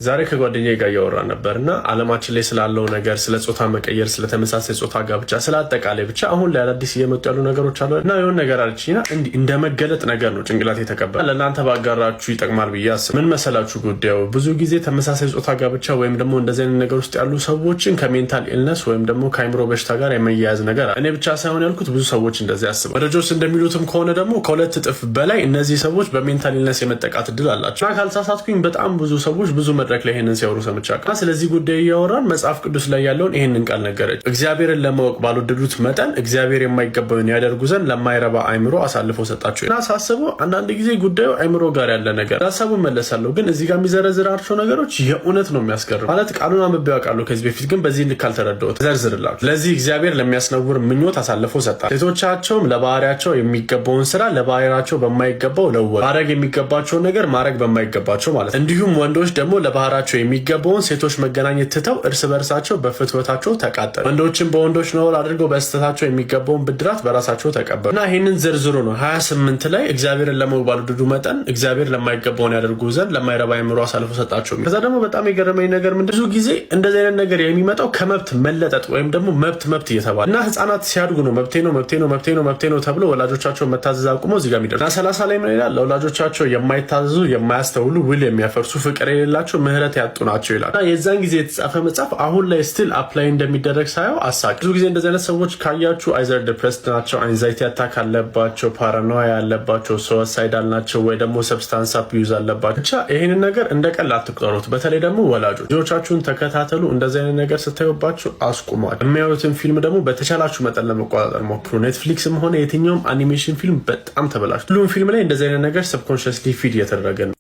ዛሬ ከጓደኛዬ ጋር እያወራን ነበር እና ዓለማችን ላይ ስላለው ነገር፣ ስለ ጾታ መቀየር፣ ስለ ተመሳሳይ ጾታ ጋብቻ፣ ስለ አጠቃላይ ብቻ አሁን ላይ አዳዲስ እየመጡ ያሉ ነገሮች አሉ እና የሆነ ነገር አለችኝና እንዲህ እንደ መገለጥ ነገር ነው ጭንቅላት የተቀበለ፣ ለእናንተ ባጋራችሁ ይጠቅማል ብዬ አስብ። ምን መሰላችሁ ጉዳዩ? ብዙ ጊዜ ተመሳሳይ ጾታ ጋብቻ ወይም ደግሞ እንደዚህ አይነት ነገር ውስጥ ያሉ ሰዎችን ከ mental illness ወይም ደግሞ ከአይምሮ በሽታ ጋር የመያያዝ ነገር አለ። እኔ ብቻ ሳይሆን ያልኩት፣ ብዙ ሰዎች እንደዚህ ያስባል። መረጃዎች እንደሚሉትም ከሆነ ደግሞ ከ2 እጥፍ በላይ እነዚህ ሰዎች በ mental illness የመጠቃት እድል አላቸው እና ካልተሳሳትኩኝ በጣም ብዙ ሰዎች ብዙ መድረክ ላይ ይሄንን ሲያወሩ ሰምቻለሁ። እና ስለዚህ ጉዳይ እያወራን መጽሐፍ ቅዱስ ላይ ያለውን ይሄንን ቃል ነገረች። እግዚአብሔርን ለማወቅ ባልወደዱት መጠን እግዚአብሔር የማይገባውን ያደርጉ ዘንድ ለማይረባ አይምሮ አሳልፎ ሰጣቸው። እና ሳስበው አንዳንድ ጊዜ ጉዳዩ አይምሮ ጋር ያለ ነገር፣ ሀሳቡ መለሳለሁ። ግን እዚህ ጋር የሚዘረዝራቸው ነገሮች የእውነት ነው የሚያስገርም። ማለት ቃሉን አንብቤ አውቃለሁ ከዚህ በፊት፣ ግን በዚህ ልክ አልተረዳሁትም። ዘርዝርላችሁ። ለዚህ እግዚአብሔር ለሚያስነውር ምኞት አሳልፎ ሰጣቸው። ሴቶቻቸውም ለባህሪያቸው የሚገባውን ስራ ለባህሪያቸው በማይገባው ለወጡ። ማድረግ የሚገባቸውን ነገር ማድረግ በማይገባቸው ማለት ነው። እንዲሁም ወንዶች ደግሞ ለባህሪያቸው የሚገባውን ሴቶች መገናኘት ትተው እርስ በርሳቸው በፍትወታቸው ተቃጠሉ። ወንዶችን በወንዶች ነውር አድርገው በስህተታቸው የሚገባውን ብድራት በራሳቸው ተቀበሉ። እና ይህንን ዝርዝሩ ነው 28 ላይ እግዚአብሔርን ለማወቅ ባልወደዱ መጠን እግዚአብሔር ለማይገባውን ያደርጉ ዘንድ ለማይረባ አእምሮ አሳልፎ ሰጣቸው። ከዛ ደግሞ በጣም የገረመኝ ነገር ምንድን፣ ብዙ ጊዜ እንደዚህ አይነት ነገር የሚመጣው ከመብት መለጠጥ ወይም ደግሞ መብት መብት እየተባለ እና ህፃናት ሲያድጉ ነው። መብቴ ነው፣ መብቴ ነው፣ መብቴ ነው፣ መብቴ ነው ተብሎ ወላጆቻቸው መታዘዝ አቁመው እዚህ ጋር የሚደርሱ። እና 30 ላይ ምን ይላል? ለወላጆቻቸው የማይታዘዙ፣ የማያስተውሉ፣ ውል የሚያፈርሱ፣ ፍቅር የሌላቸው፣ ምህረት ያጡ ናቸው ይላል። እና የዛን ጊዜ የተጻፈ መጽሐፍ አሁን ላይ still apply እንደሚደረግ ሳየው አሳቅ። ብዙ ጊዜ እንደዚህ አይነት ሰዎች ካያችሁ either depressed ናቸው፣ anxiety attack አለባቸው፣ paranoia ያለባቸው፣ suicidal ናቸው፣ ወይ ደግሞ substance abuse አለባቸው። ብቻ ይህንን ነገር እንደ ቀልድ አትቁጠሩት። በተለይ ደግሞ ወላጆች ልጆቻችሁን ተከታተሉ። እንደዚህ አይነት ነገር ስታዩባቸው አስቁሟቸው። የሚያዩትን ፊልም ደግሞ በተቻላችሁ መጠን ለመቆጣጠር ሞክሩ። Netflix ም ሆነ የትኛውም አኒሜሽን ፊልም በጣም ተበላሽቷል። ሁሉም ፊልም ላይ እንደዚህ አይነት ነገር subconsciously feed እየተደረገ ነው።